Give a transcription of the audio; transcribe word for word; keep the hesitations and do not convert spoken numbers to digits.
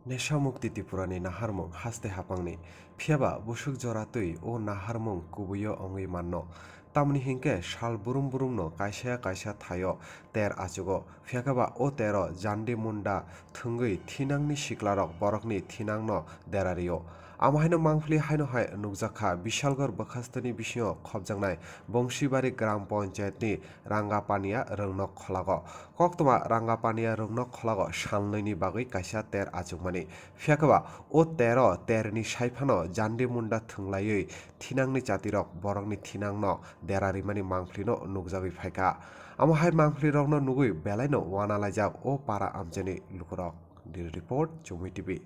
Nesha Mukti Tripurani naharmung haste hapangni, phiyaba busuk jora twi o naharmung kubuio wngwi manno. Tamni hinkhe sal burum burumno kaisa kaisa thaio ter achugo, phiyakhe ba o tero jandi munda thwngwi thinangni siklarok borokni thinangno derario. Amo haino mangphli haino hai nukjakha Bishalgarh bwkhastoni bisingo khopjaknai Bongsibari Gram Panchayatni Rangapania Rwngnok Kholago. Koktwma Rangapania Rwngnok Kholago salnwini bagwi kaisa ter achukmani. Phiyakhe ba o tero terni saiphano jandi munda thwnglaiwi thinangni chatirok borokni thinangno dera rimani mangphlino nukjagwi phaikha. Amo hai mangphlirokno nugwi belaino uanalaijak o para amchaini lukurok. Bureau Report, Chumui T V.